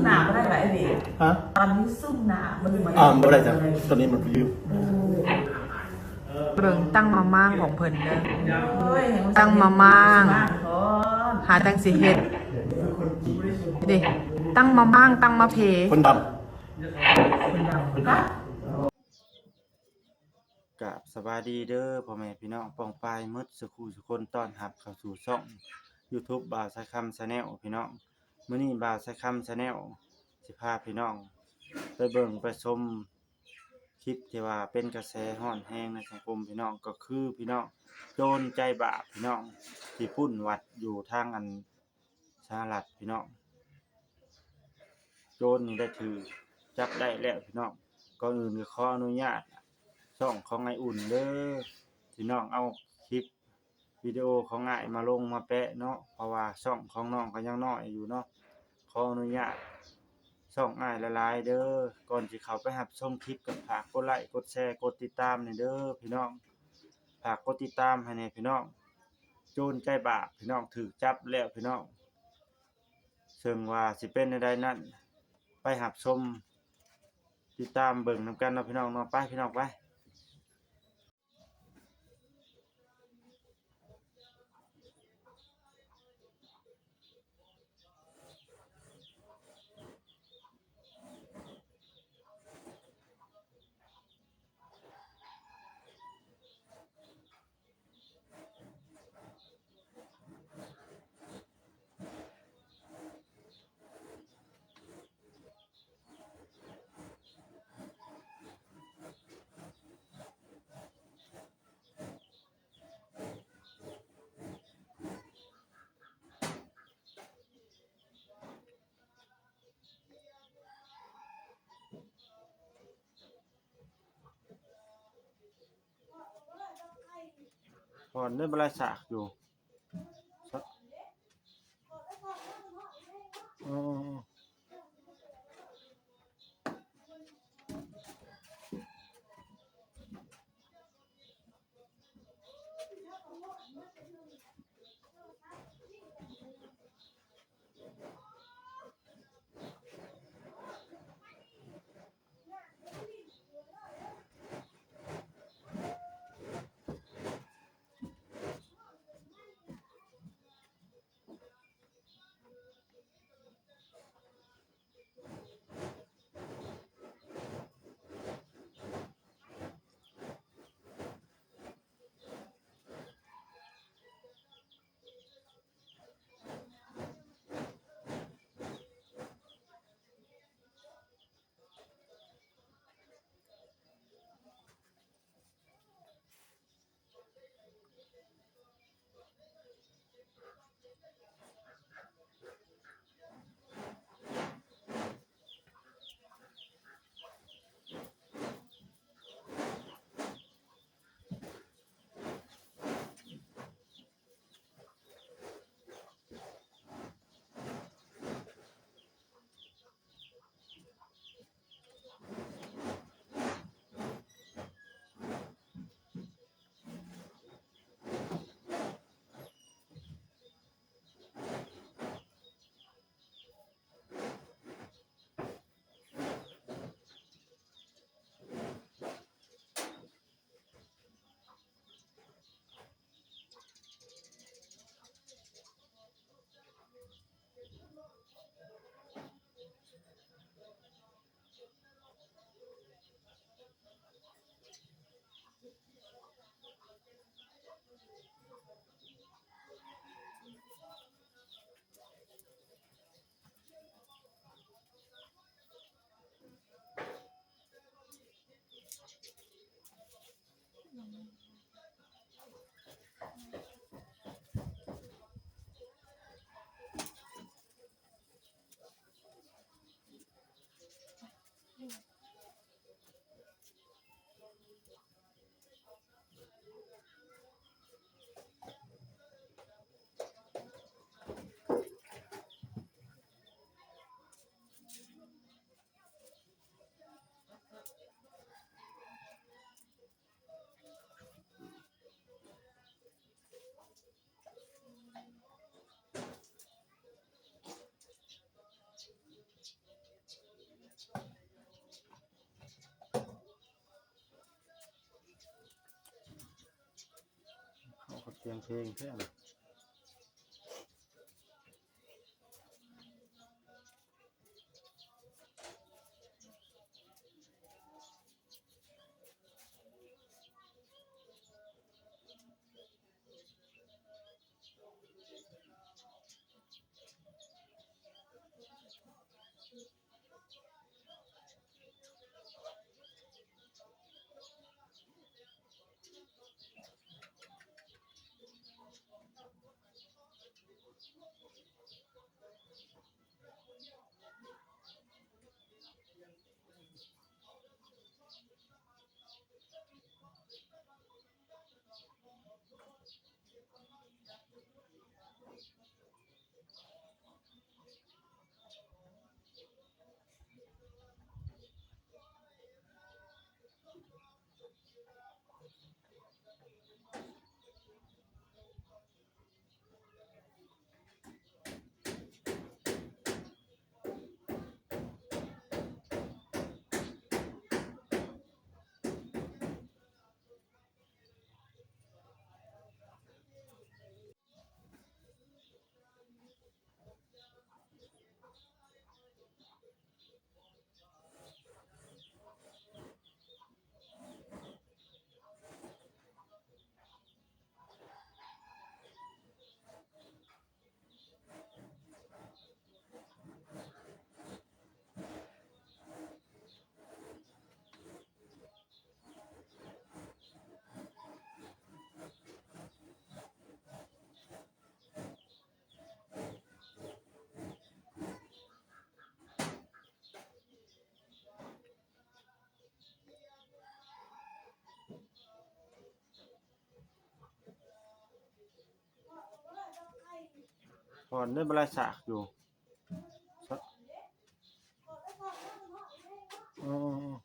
ໜ້າບໍ່ໄດ້ຫຼາຍເດ ຮະ? ຕອນນີ້ຊຸ່ມໜ້າມັນ ອ່າ ບໍ່ໄດ້ຈ້ະ ຕອນນີ້ມັນຢູ່ ເບິ່ງຕັ້ງມາມ່າງຂອງເພິ່ນເດີ ໂອ້ຍ ຕັ້ງມາມ່າງ ຫາຈັ່ງຊິເຮັດເດ້ ຕັ້ງມາມ່າງ ຕັ້ງມາເພ ຄົນດຳ ຄົນດຳ ກາບສະບາຍດີເດີພໍ່ແມ່ພີ່ນ້ອງປ້ອງປາຍໝົດສູ່ຄູ່ສູ່ຄົນ ຕ້ອນຮັບເຂົ້າສູ່ຊ່ອງຢູທູບບ່າວສາຍຄຳແຊນແນວພີ່ນ້ອງ. ມື້ນີ້ບ່າວສາຍຄຳແຊນແນວຊິພາພີ່ນ້ອງໄປເບິ່ງໄປຊົມຄລິບທີ່ວ່າເປັນກະແສຮ້ອນແຮງໃນສັງຄົມພີ່ນ້ອງ ກໍຄືພີ່ນ້ອງໂຈນໃຈບາບພີ່ນ້ອງ ທີ່ປຸ້ນວັດຢູ່ທາງອັນ ສະຫະລັດພີ່ນ້ອງ ໂຈນນີ້ໄດ້ຖືກຈັບໄດ້ແລ້ວພີ່ນ້ອງ. ກ່ອນອື່ນກໍຂໍອະນຸຍາດຊ່ອງຂອງອ້າຍອຸ່ນເດີພີ່ນ້ອງ ເອົາຄລິບວິດີໂອຂອງອ້າຍມາລົງມາແປະເນາະ ເພາະວ່າຊ່ອງຂອງນ້ອງກໍຍັງນ້ອຍຢູ່ເນາະ. ຂໍອະນຸຍາດຊ່ອງອ້າຍຫຼາຍໆເດີ. ກ່ອນຊິເຂົ້າໄປຮັບຊົມຄລິບ ກໍຝາກກົດໄລ ກົດແຊ ກົດຕິດຕາມແດ່ເດີພີ່ນ້ອງ. ຝາກກົດຕິດຕາມໃຫ້ແດ່ພີ່ນ້ອງ. ໂຈນໃຈບາບພີ່ນ້ອງ ຖືກຈັບແລ້ວພີ່ນ້ອງ ເຊິ່ງວ່າຊິເປັນແນວໃດນັ້ນ ໄປຮັບຊົມຕິດຕາມເບິ່ງນຳກັນເນາະພີ່ນ້ອງເນາະ. ໄປພີ່ນ້ອງ ໄປ. ຮອນໄດ້ບໍ່ຫຼາຍສາກຢູ່ ເອີ. ສຽງເພງແທ້ນະ. ບ່ອນໄດ້ບໍ່ລະສາກຢູ່ ເອີ.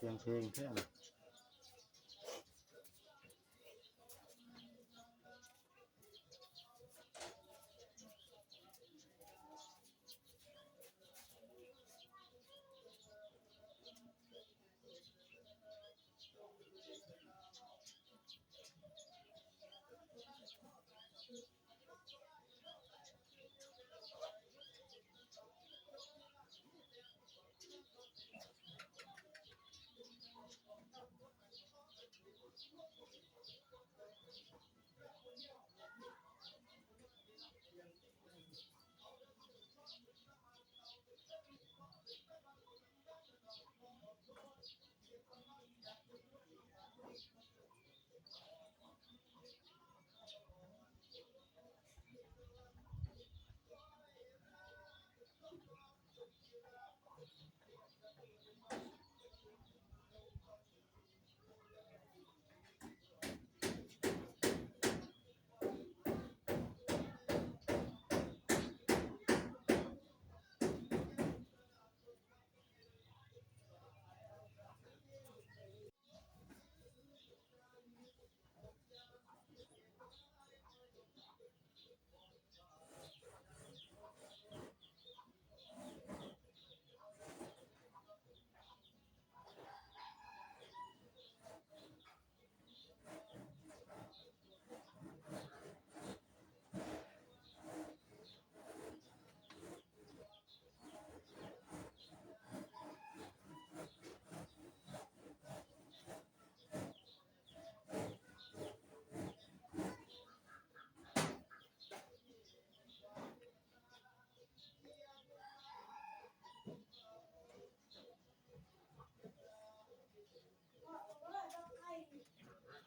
ສຽງເພງແທ້.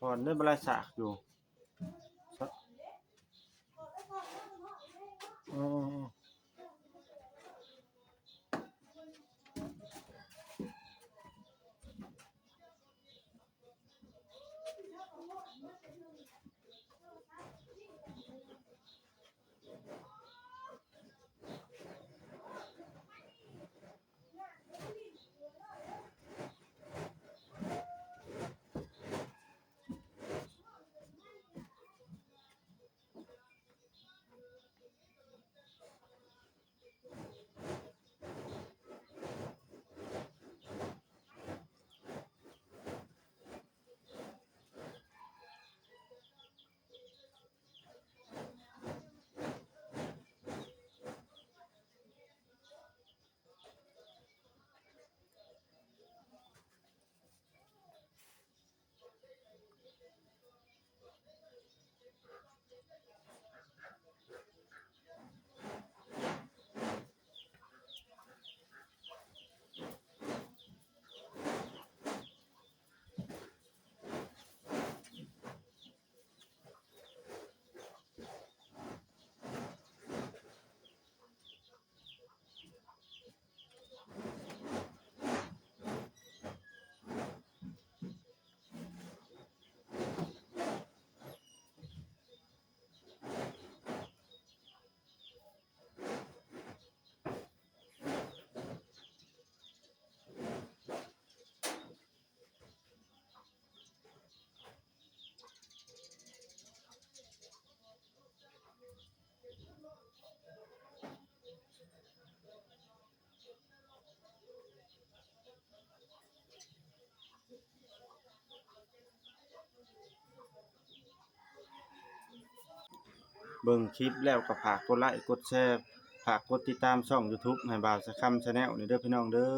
ກ່ອນໄດ້ບໍ່ຫຼາຍສາກຢູ່ ອືມ. ເບິ່ງຄລິບແລ້ວກໍຝາກກົດໄລ້ ກົດແຊ ຝາກກົດຕິດຕາມຊ່ອງຢູທູບໃຫ້ບ່າວສະຄຳແຊນແນວນີ້ເດີພີ່ນ້ອງເດີ.